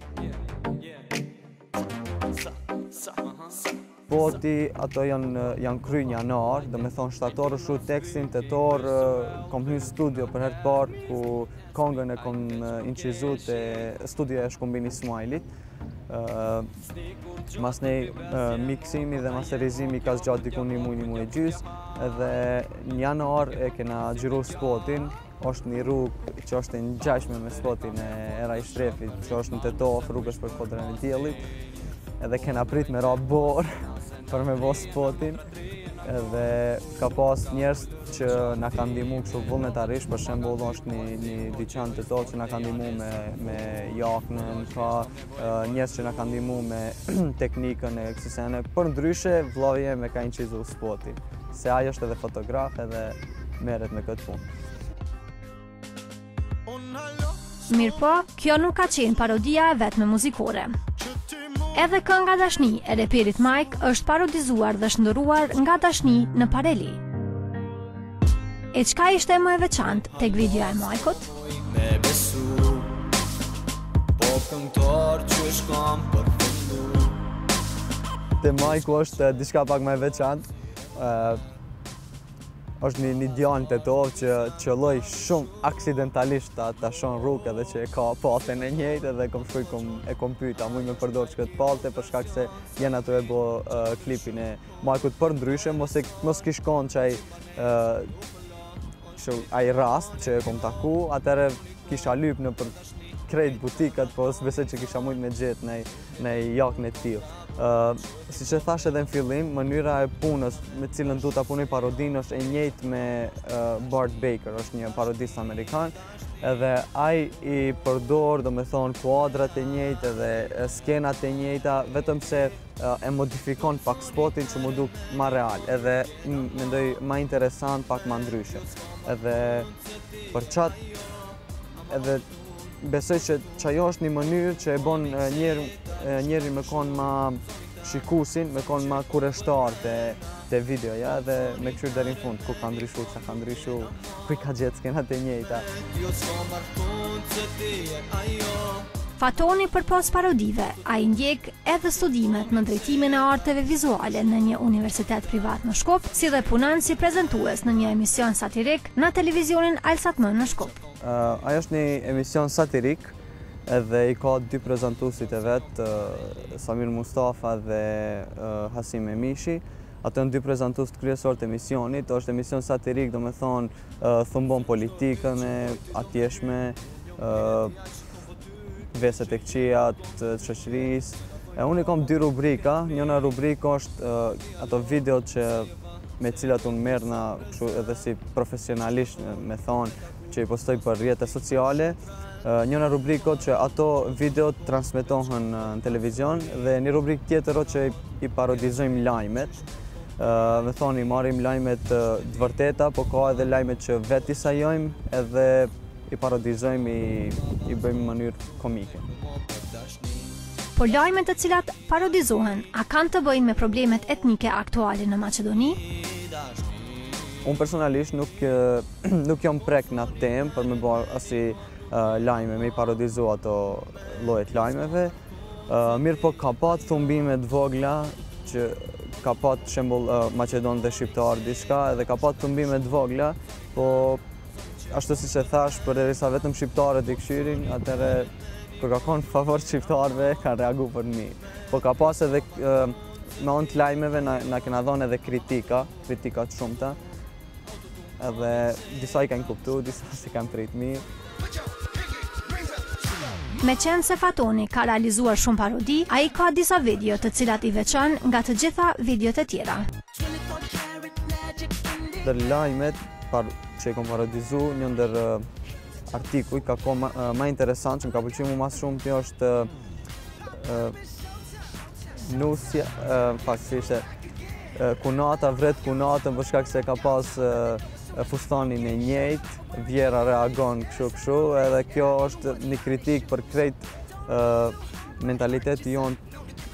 Spoti, ato janë, janë kry në janar, domethonë shtator është shkru tekstin, tetor kom hy në studio për herë të parë, ku kongën e kom incizu te studio e Shkumbin Ismailit. Masnej miksimi dhe masterizimi ka zgjatë diku një muj, një muj e gjysë, edhe në janar e kena xhiru spotin, është një rrugë që është e ngjashme me spotin e Era Istrefit, që është në Tetovë, rrugës për Kodrën e Diellit. Edhe kena prit me ra borë për me bo spotin. Edhe ka pas njerëz që na kanë ndihmu kështu vullnetarisht, për shembull është një një dyqan në Tetovë që na kanë ndihmu me me jaknën, ka njerëz që na kanë ndihmu me teknikën e kësi sene. Përndryshe vllau jem e ka incizu spotin, se ai është edhe fotograf edhe merret me këtë punë. Mirëpo, kjo nuk ka qenë parodia e vetme muzikore. Edhe kënga Dashni e reperit Mike është parodizuar dhe shndërruar nga Dashni në Pareli. E çka ishte më e veçantë tek videoja e Majkut? Me besu Po këngëtar që shkam për fundu Te Majku është diçka pak më e veçantë. Është një, një djalë në Tetovë që qëlloi shumë aksidentalisht ta, ta shoh në rrugë edhe që e ka palten e njëjtë edhe kom shku kom, e kom pyt, a muj me përdor që këtë palte për shkak se jena tu e bo uh, klipin e Majkut përndryshe, mos, e, mos kish konë qaj uh, që ai rast që e kom taku, atëherë kisha lyp nëpër krejt butikat, po s'besoj që kisha mujt me gjetë nej, nej jakne të tillë. Uh, siç e thash edhe në fillim, mënyra e punës me cilën du ta punoj parodinë është e njëjtë me uh, Bart Baker, është një parodist amerikan, edhe ai i përdor, domethonë, kuadrat e njëjtë edhe skenat e njëjta, vetëm se uh, e modifikon pak spotin që m'u duk ma real, edhe mendoj ma interesant, pak ma ndryshe. Edhe për qatë, edhe besoj që qajo është një mënyrë që e bon njeri, njeri me konë ma shikusin, me konë ma kureshtar te, te videoja edhe me kqyrë deri në fund, ku ka ndryshu, ça ka ndryshu, ku i ka gjetë skenat e njëjta. Fatoni përpos parodive, ai ndjek edhe studimet në drejtimin e arteve vizuale në një universitet privat në Shkup, si dhe punon si prezentues në një emision satirik në televizionin Alsat M në Shkup. Ai është një emision satirik edhe i ka dy prezantuesit e vet, Samir Mustafa dhe Hasim Emishi. Ato janë dy prezantuesit kryesor të emisionit. Është emision satirik, domethonë thumbon politikën e atjeshme, veset e këqija të shoqërisë. E unë i kam dy rubrika, njëna rubrikë është ato video që me cilat unë merrna kështu edhe si profesionalisht me thonë që i postoj për rrjete sociale. Njëna rubrikë o që ato video transmetohen në televizion dhe një rubrikë tjetër o që i parodizojmë lajmet. Me thonë, i marrim lajmet të vërteta, po ka edhe lajmet që vetë i sajojmë edhe i parodizojmë, i, i bëjmë në mënyrë komike. Po lajmet të cilat parodizohen, a kanë të bëjnë me problemet etnike aktuale në Maqedoni? Unë personalisht nuk, nuk jam prek në atë temë për me bërë asi lajme, me i parodizu ato llojet lajmeve. Mirë po ka pat thumbime të vogla që ka pat shembull Maqedon dhe Shqiptar diçka edhe ka pat thumbime të vogla, po ashtu siç e thash, përderisa vetëm shqiptarët i kqyrin, atëherë kur ka konë favor shqiptarëve, kanë reagu për mirë. Po ka pas edhe me anë të lajmeve na, na kena dhonë edhe kritika, kritika të shumta, edhe disa i kanë kuptu, disa s'i kanë prit mirë. Meqenëse Fatoni ka realizuar shumë parodi, ai ka disa video të cilat i veçon nga të gjitha videot e tjera. Ndër lajmet par, që i kom parodizu, një ndër artikuj ka konë ma, ma interesant, që më ka pëlqy mu ma shumë, kjo është nusja, në fakt si ishte, kunata vret kunatën për shkak se ka pas fustanin e njëjtë, vjehrra reagon kështu kështu, edhe kjo është një kritikë për krejt mentalitetin jonë,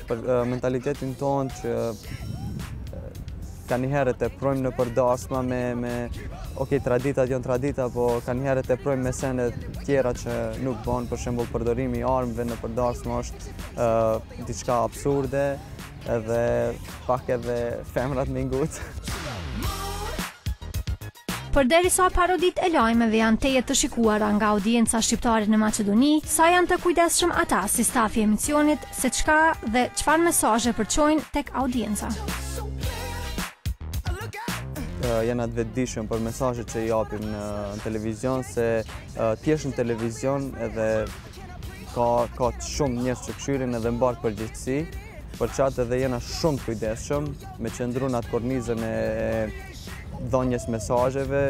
për mentalitetin tonë që kanjëherë teprojmë nëpër dasma me, me ok, traditat janë tradita, po kanjëherë teprojmë me sene tjera që nuk bon, për shembull përdorimi i armëve nëpër dasma është uh, diçka absurde, edhe pak edhe femrat me ngut. Përderisa paroditë e lajmeve janë tejet të shikuara nga audienca shqiptare në Maqedoni, sa janë të kujdesshëm ata si stafi i emisionit se çka dhe çfarë mesazhe përçojnë tek audienca? Jena të vetëdijshëm për mesazhet që i japim në televizion, se të jesh në televizion edhe ka, ka shumë njerëz që kshyrin edhe mbart përgjegjësi, për qatë edhe jena shumë të kujdesshëm me qëndru në atë kornizën e dhënies mesazheve,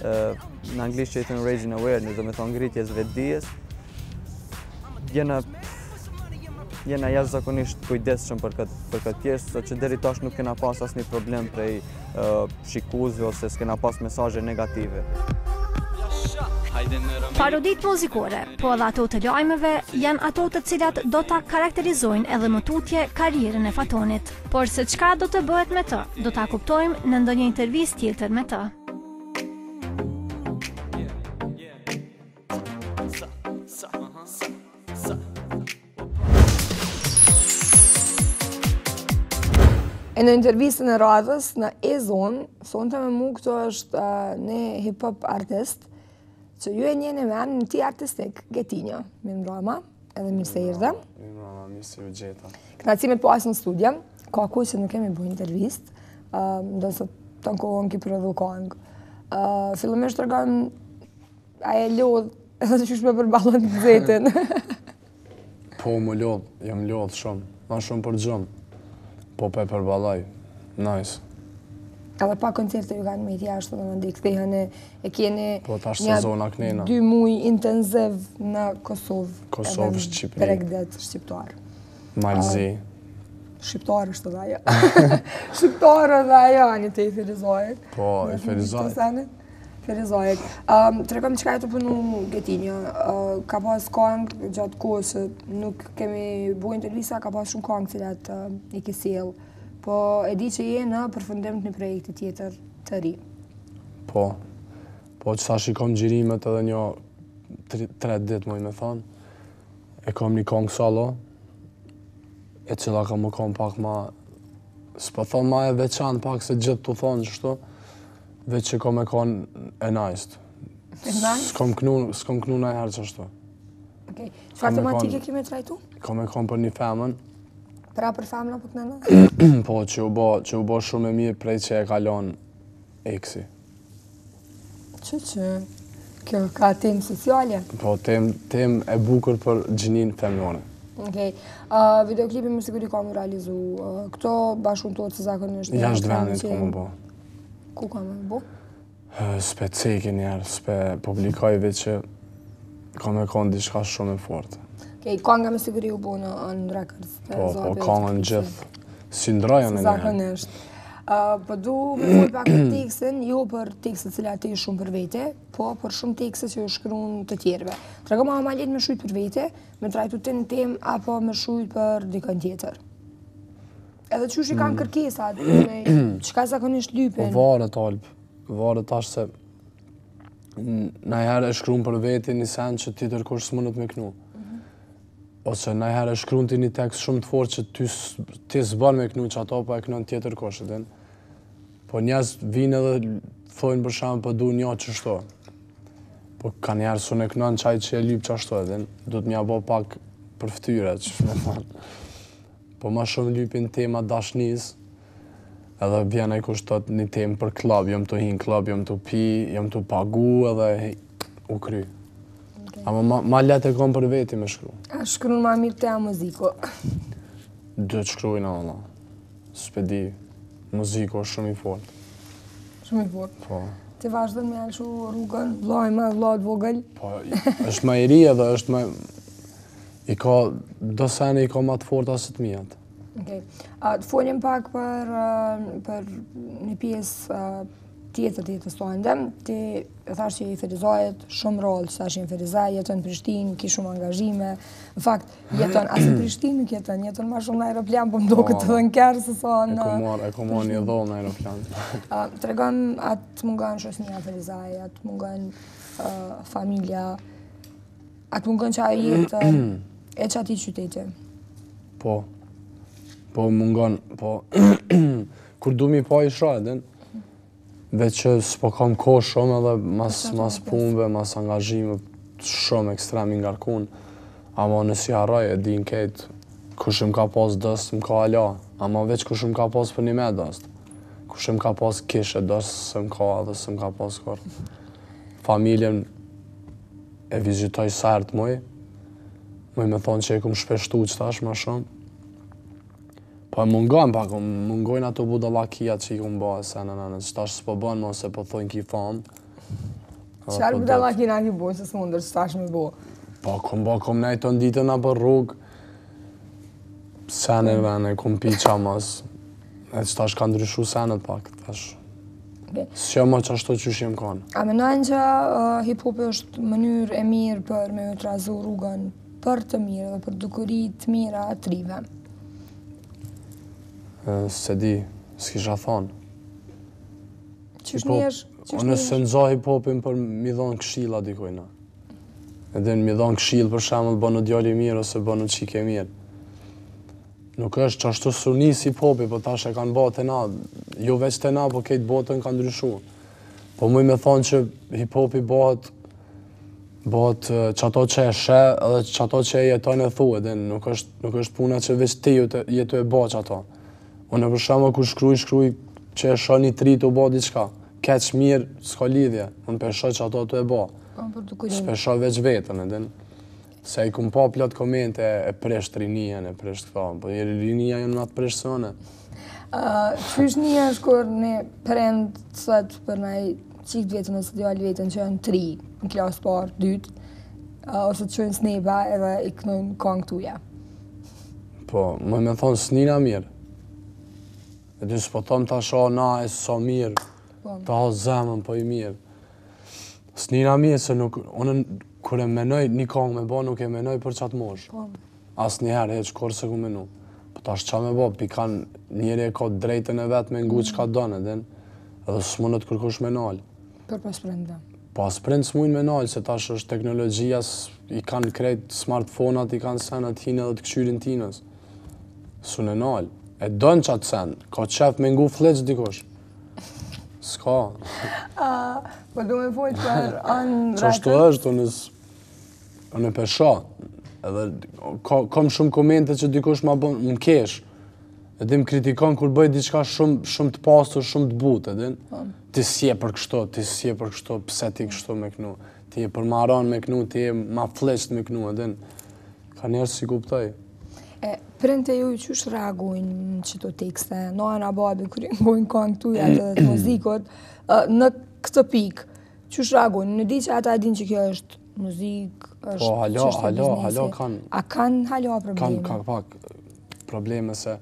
në anglisht që i thonë raising awareness, do me thonë ngritjes vetëdijes. Jena jena jashtëzakonisht kujdesshëm për këtë për këtë pjesë, saqë deri tash nuk kena pas asnjë problem prej shikuesve ose s'kena pas mesazhe negative. Paroditë muzikore, po edhe ato të lajmeve, janë ato të cilat do ta karakterizojnë edhe më tutje karrierën e Fatonit. Por se çka do të bëhet me të, do ta kuptojmë në ndonjë intervistë tjetër me të. E në intervistën e radhës në E-Zonë, sonte me mu këtu është uh, një hip-hop artist, që ju e njihni me emrin e tij artistik, Getinjo, mirëmbrama, edhe mirë se erdhe. Mirëmbrama, mirë se ju gjeta. Kënaqësi me të pasë në studio, ka kohë që nuk kemi bu intervistë, uh, ndonëse tanë kohën ki prodhu kangë. Uh, fillimisht tregom A je lodhë, edhe qysh me përballon të nxehtin. Po, më lodhë, jam lodhë shumë, ma shumë për gjumë, po pe përballoj, nice. Edhe pa koncerte ju kanë meti jashtë dhe mandej ktheheni e keni po, tash sezona knena. dy muj intenziv në Kosovë. Kosovë, Shqipëri. Bregdet shqiptar. Mal Zi. Shqiptar është dhe ajo. Shqiptar edhe ajo, ani të i Ferizajt. Po, i Ferizajt. Ferizajt. Um, Tregom çka je tu punu Getinjo. Uh, ka pas kangë gjatë kohës që nuk kemi bu intervista, ka pas shumë kangë cilat uh, i ke sjell. Po e di që je në përfundim të një projekti tjetër të ri. Po, po që tash i kom xhirimet edhe një tre, tre ditë, muj me thonë, e kom një kongë solo, e cila ka me konë pak ma, s'po thonë ma e veçantë pak se gjithë të thonë qështu, Veç që ka me konë e najst. E najst? S'kom knu, s'kom knu najherë qashtu. Okej. Çfarë tematike ki me trajtu? Ka me konë për një femën. Pra për femën apo kënena? Po, që u bo, që u bo shumë e mirë prej që e ka lonë eksi. Që që? Kjo ka temë sociale? Po, temë tem e bukur për gjinin femnore. Okej. Uh, videoklipi me siguri ka m'u realizu. Uh, këto bashkëpunëtorë që zakonisht... Jashtë vendit ka m'u bo. Ku ka me bo? S'pe ceki njerë, s'pe publikoj veç që... Ka me konë diçka shumë e fortë. Okej, kanga me siguri u bo në On Records. Po, po, kangën gjithë. S'i ndroj unë. Zakonisht. Po du me fol pak për tekstin, jo për tekstet cilat ti shkrun për vete, po për shumë tekste që ju shkrun të tjerëve. Tregom a ma lehtë me shkrujt për vete, me trajtu ti një temë, apo me shkrujt për dikën tjetër. Edhe qysh i kanë mm. kërkesat, çka zakonisht lypin? Po varet, Alb, varet tash se Najherë e shkrun për veti një sen që tjetërkush s'mundet me knu. Mhm. Ose najherë e shkrun ti një tekst shumë të fortë që ty, ti s'bën me knu qato, po e knon tjetërkush, e din. Po njerëz vinë edhe thojnë për shembull po du një qështu. Po kanjëherë s'un e knon qaj që e lyp qashtu, e din. Duhet m'ja bo pak për ftyre, qysh me thonë. Po ma shumë lypin tema dashnis, edhe vjen ai kush thot një temë për klub, jom tu hi n'klub, jom tu pi, jom tu pagu edhe u kry. Okay. Ama ma, ma lehtë e kom për veti me shkru. A shkrun ma mirë ti a Muziku? Dytë shkrujnë, valla. S'pe di, Muziku është shumë i fortë. Shumë i fortë? Po. Ti vazhdon me ia lshu rrugën, vllai ma vllaut vogël? Po, është ma i ri edhe është ma... I ka, do sene i ka ma të forta se të mijat. Okej. Të folim pak për, për një pjesë tjetër të jetës tënde. Ti e thash që je i Ferizajt, shumë rrallë që tash je në Ferizaj, jeton në Prishtinë, ki shumë angazhime. Në fakt, jeton as në Prishtinë nuk jeton, jeton ma shumë në aeroplan, po më doket po, edhe në kerr se sa në... E kom marrë, e kom marrë një dhomë në aeroplan. Tregom, a të mungon shoqnia në Ferizaj, a të mungon familja, A të mungon qajo jetë e qatij qyteti? Po, po mungon, po, kur du mi pa i shoh, edhe, veç që s'po kam kohë shumë edhe mas, mas punëve, mas angazhime, shumë ekstrem i ngarkun, ama unë s'i harroj e din krejt, kush më ka pas dost, më ka ala, ama veç kush më ka pas përnime dost, kush më ka pas kishe dost, s'më ka edhe s'më ka pas kurrë. Familjen e vizitoj sa herë të muj, muj me thonë që e kum shpeshtu qëtash ma shumë. Po e mungon pak, mungojnë ato budallakia që i kum ba e sene në në, qëtash s'po bën mo se po thojnë ki famë. Çfarë po budallakina ki bo që s'mundesh qëtash me bo? Po, kum bo, kum nejtë tonë ditën nëpër rrugë, sene vene, kum pi qamos, e qëtash ka ndryshu senet pak, tash. S'jam ma qashtu qysh jem kanë. A menon që uh, hip-hopi është mënyrë e mirë për me ju trazu rrugën për të mirë dhe për dukuri të mira të rive? S'e di, s'kisha thonë. Qysh nihesh? Unë s'e nxo hip-hopin për mi dhonë këshilla dikujna. Edhe mi dhonë këshillë për shembull bënu djalë i mirë ose bënu çikë e mirë. Nuk është qashtu s'u nis hip-hopi, po tash e kanë ba te na, jo veç te na, po krejt botën ka ndryshu. Po muj me thonë që hip-hopi bëhet, bëhet qato që e sheh edhe qato që e jeton e thu, edhe nuk është, nuk është puna që veç ti je tu e ba qato. Unë për shembull kur shkruj, shkruj që e shoh një t'ri tu ba diçka. Keq mirë, s'ka lidhje, unë pe shoh qato tu e ba. Po, S'pe shoh veç veten, edhe. Se i kum pa plot komente e prisht rinien, e prisht këto, po rinia janë ma të prisht se unë. Qysh nihesh kur një prind të thot për naj çikë të vetën ose djalë vetën që janë t'ri, në klasë parë, dytë, ose të çojnë snepa edhe i knojnë kongë tuja. Po, muj me thonë s'nina mirë. E di s'po thom tash o na e sa mirë, po. ta ha zemën po i mirë. S'nina mirë se nuk, unë kur e menoj një kongë me bo, nuk e menoj për qatë moshë. Po. Asnjëherë, hiç, kurrë s'e kum menu. Po tash qa me bo, pikan, njeri e ka drejtën e vet me ngu çka don, e din, edhe s'mundet kërkush me nalë. Përpos prindve. Po as prind s'mujnë me nalë, se tash është teknologjia, i kanë krejt smartphone-at, i kanë senet, hinë edhe të këqyrin tinës. S'un e nalë. E don qatë sen, ka qef me ngu flliq dikush. S'ka. Po du me folë për On Records. Qashtu është, unë, unë e pe shoh. Edhe kam shumë komente që dikush ma bën, më kesh. Edhe më kritikon kur bëj diçka shumë shumë të pastër, shumë të butë, edhe. Po. Ti s'je për kështu, ti s'je për kështu, pse ti kështu me knu? Ti je për ma ron me knu, ti je ma flliqt me knu, edhe. Ka njerëz s'i kuptoj. E, prindët e juj qysh reagojnë në qëto tekste, nana, babi, kur i ngojnë kongë tuja edhe të muzikut, në këtë pikë, qysh reagojnë? Unë di që ata e din që kjo është muzikë, është Po, hala, hala, hala kanë... A kanë hala probleme? Kanë, kanë pak probleme se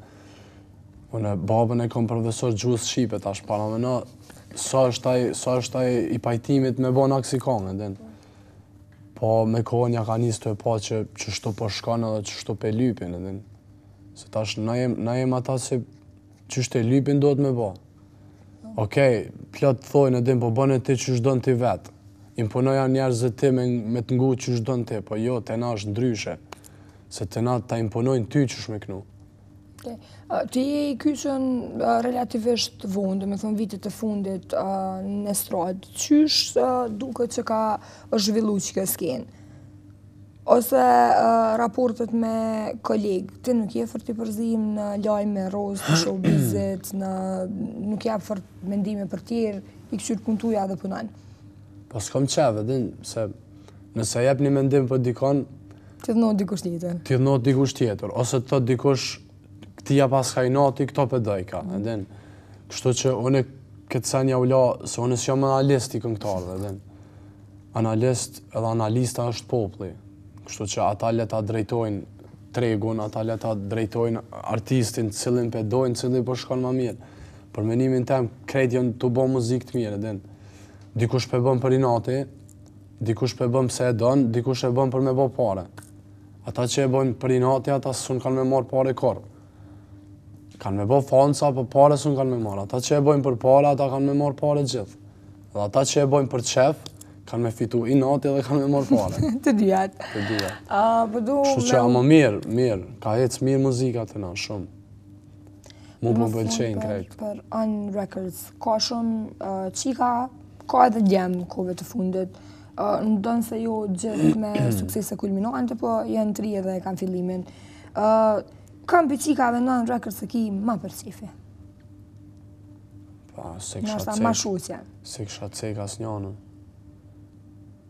unë babën e kom profesor gjuhës shqipe, tash parameno, sa është ai, sa është ai i pajtimit me bo aksi kongë, din. Po me kohën ja ka nisë tu e pa që qështu po shkon edhe qështu pe lypin, din. Se tash na jem, na jem ata se qysh te lypin duhet me bo. Okej, plot thojnë e din, po bëne ti qysh don ti vetë. Imponoja njerëzve ti me, me të ngu qysh don ti, po jo, te na është ndryshe. Se te na ta imponojnë ty qysh me knu. Okay. Ti je i kyçun relativisht vonë, domethonë vitet e fundit në estradë. Qysh duket që ka është zhvillu qikjo skenë? Ose raportet me kolegë, ti nuk je fort i përzim në lajme rozë të showbizit, në, nuk jep fort mendime për tjerë, i këqyr punët tuja dhe punon. Po s'kom qef, din, se nëse jep një mendim për dikon... Të idhnohet dikush tjetër. Të idhnohet dikush tjetër, ose të thotë dikush këtij ja paska inati, këto pe dojka, mm. din. Kështu që unë këtë sen jau la, se unë s'jam analist i këngëtarëve, din. Analist edhe analista është populli. Kështu që ata le ta drejtojnë tregun, ata le ta drejtojnë artistin, cilin pe dojnë, cili po shkon ma mirë. Për menimin tem, krejt janë tu bo muzikë të mirë, din. Dikush pe bën për inati, dikush pe bën pse e don, dikush e bën për me bo pare. Ata që e bojnë për inati, ata s'un kanë me marrë pare kurrë. Kanë me bo fansa, po pare s'un kanë me marrë. Ata që e bojnë për pare, ata kanë me marrë pare gjithë. Dhe ata që e bojnë për qef, kanë me fitu inati dhe kanë me marrë pare. Të dyjat. Të dyjat. Po du Kështu që ama mirë, mirë, ka ecë mirë muzika te na, shumë. Mu po pëlqejnë krejt. Për On Records, ka shumë çika, ka edhe djem kohëve të fundit, ndonëse jo gjithë me suksese kulminante, po janë t'ri edhe kanë fillimin. Kan prej çikave në On Records e ki ma për qefi. Pa, s'e kisha cek. Ma shoqja. S'e kisha cek asnjanën.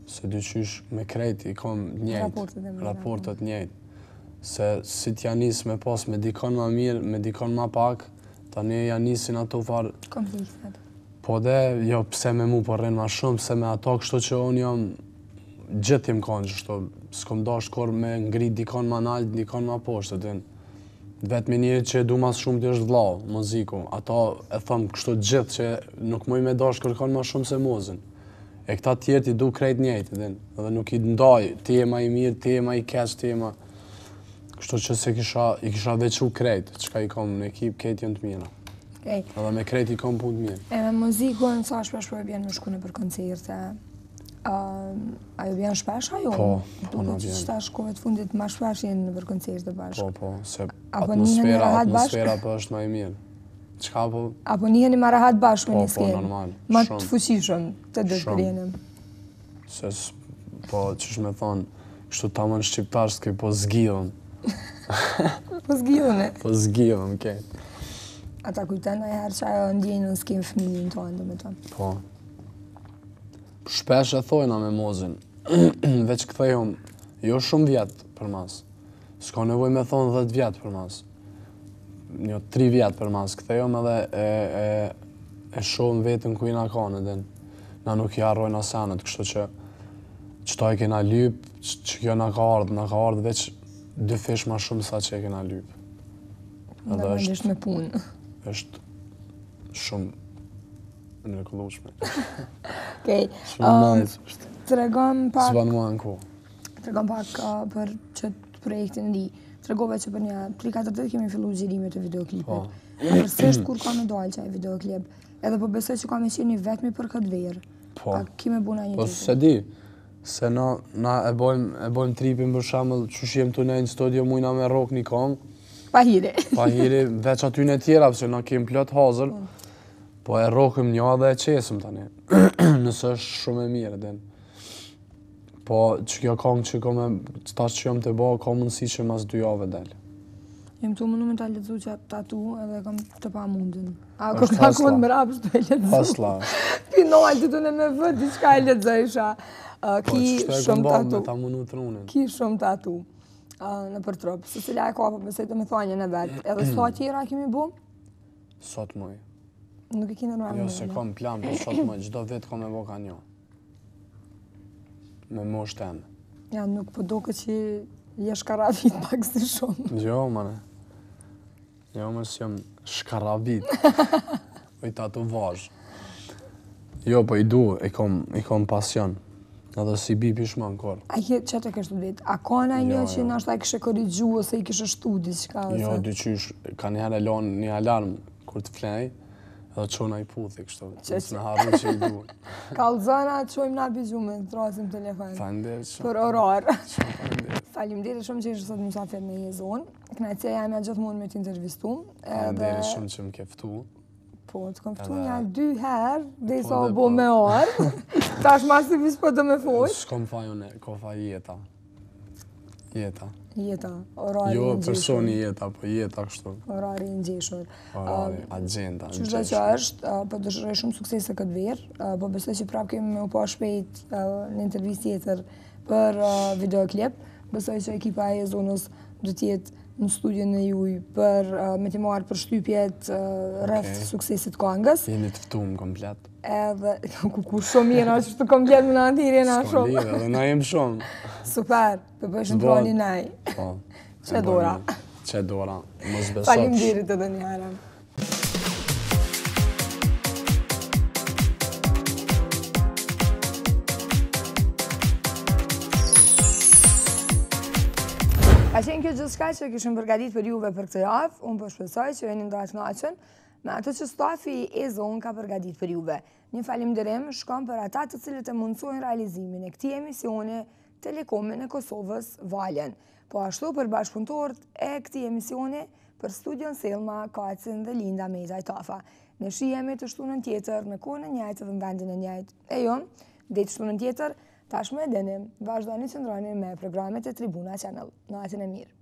Se di qysh me krejt i kom njejt. Raportet njejt. Se si t'ja nis me pas me dikon ma mirë, me dikon ma pak, tani ja nisin ato farë... Konfliktet. Po dhe, jo, pse me mu po rrin ma shumë, pse me ato, kështu që unë jam gjithë jem kanë qështu, s'kom dasht kurrë me ngrit dikon ma nalt, dikon ma poshtë, din. Vetmi njeri që e du ma s'shumti është vllau, Moziku. Ato e thom kështu gjithë që nuk muj me dasht kërkon ma shumë se Mozin. E këta tjerët i du krejt njëjtë, din. Edhe nuk i ndaj, ti je ma i mirë, ti je ma i keq, ti je ma... Kështu që s'e kisha, i kisha veçu krejt, çka i kom në ekip, krejt janë të mira. Okej. Edhe me krejt i kom punë të mirë. E me Mozikun, sa shpesh po bjen me shku nëpër koncerte? A ju bjen shpesh, a jo? Po, po na bjen. Duket që tash kohëve të fundit ma shpesh jeni nëpër koncerte bashkë. Po, po, se atmosfera, atmosfera po është ma e mirë. Çka po? A po niheni ma rahat bashkë me po, një skenë? Po, normal. Ma të fuqishëm të dy për jenim. Se, po, qysh me thonë, kështu tamam shqiptarski, po zgjidhëm. po zgjidhëm, e? Po zgjidhëm, ke. A ta kujton najherë që ajo ndjenjë në skenë fëmijën tonë, domethonë? Po. Shpesh e thojna me Mozin, veç kthehum, jo shumë vjet përmas. S'ka nevojë me thonë 10 vjet përmas. Një 3 vjet përmas kthehum edhe e, e, e shohim veten ku jena kanë, edhe na nuk i harrojna senet, kështu që qëta e kena lyp, që kjo na ka ardhë, na ka ardhë veç dyfish ma shumë sa që e kena lyp. Edhe është me punë. është shumë e mrekullueshme. Okej. Shumë um, nice është. Tregom pak. S'ban mua në kohë. Tregom pak uh, për qët projektin e ri. Tregove që për një 3-4 ditë kemi fillu xhirimet e videoklipit. Po. Afërsisht kur ka me dalë qaj videoklip. Edhe po besoj që ka me qenë i vetmi për këtë verë. Po. A ki me bu naj Po tjetër? s'e di. Se na, na e bojmë e bojmë tripin për shembull, qysh jem tu nejt në studio mujna me rrok një kongë. Pa hiri. Pa hiri, veç atyne tjera, pse na kem plot hazër. Po. Po e rrokim një dhe e qesim tani. Nëse është shumë e mirë, din. Po, që kjo kongë që kom e, tash që jam tu bo, ka mundësi që mas dy jave del. Jam tu mundu me ta lexu qat tatu edhe kam të pamundun. A ko ka konë mrapsht të e lexu. Hasla. Finalti të në me vë, diçka e lexojsha. Po, Ki shumë tatu. Me ta mundu trunin. Ki shumë tatu nëpër trup. Secila e ka, po besoj domethënien e vet. Edhe sa tjera kemi bu? Sot muj. Nuk e ki normal. Jo, s'e kom plan, po sot muj. Çdo vit kom me bo ka një. Me moshë teme. Ja, nuk po doket që je shkarravit pak si shumë. Jo, mane. Jo, më s'jam shkarravit. Po i tatuazh. Jo, po i du, i kom, i kom pasion. Edhe s'i bi pishman kurrë. A ke që të kështë të vetë? A ka naj një jo, që jo. nashta e kishe korrigju ose i kishe shtu diçka? Ose? Jo, diqysh, kanjëherë e lon një alarm kur të flej, edhe çona i puthi kështu, mos me harru që i du. Kallzona, çojmë na pi gjumit, t'thrasim telefon. Faleminderit shumë. Për orar. Shumë faleminderit. Faleminderit shumë që ishe sot mysafir në E-Zonë. Kënaqësia jemja gjithmonë me të intervistu. Faleminderit shumë që më ke ftu. Po, të kom ftu nja dy herë, dhe i sa po, bo me orë. Tash ma si po do me folë. S'kom faj unë, ko faj jeta. Jeta. Jeta, orari jo, i ngjeshur. Jo, personi jeta, po jeta kështu. Orari i ngjeshur. Orari, agenda, ngjeshur. Qyshdo që është, po dëshiroj shumë suksese këtë verë, po besoj që prapë kemi me u pa shpejt në intervistë tjetër për videoklip. Besoj që ekipa e E-Zonës do të jetë në studion e juj për me t'i marrë përshtypjet rreth suksesit të kangës. Jeni të ftum komplet. Edhe, ku ku shumë jena, që të komplet më në antirje na shumë. S'ka lidhje, edhe na jem shumë. Super, për bëjshën të naj. Po. Qe dora. Qe dora, mos besosh. Faleminderit edhe një herë. Ka qenë kjo gjithçka që kishim përgatit për juve për këtë javë, unë po shpresoj që jeni nda të knaqun me atë që stafi i E-Zonë ka përgatit për juve. Një falimderim shkon për ata të cilët e mundësojnë realizimin e këtij emisioni Telekomin e Kosovës Valën. Po ashtu për bashkëpunëtorët e këtij emisioni për studion Selma, Kacin dhe Linda Metaj Tafa. Ne shihemi të shtunën tjetër në kohën e njëjtë dhe në vendin e njëjtë. E jo, deri të shtunën tjetër, tashmë e dini, vazhdoni qëndroni me programet e Tribuna Channel. Natën e mirë.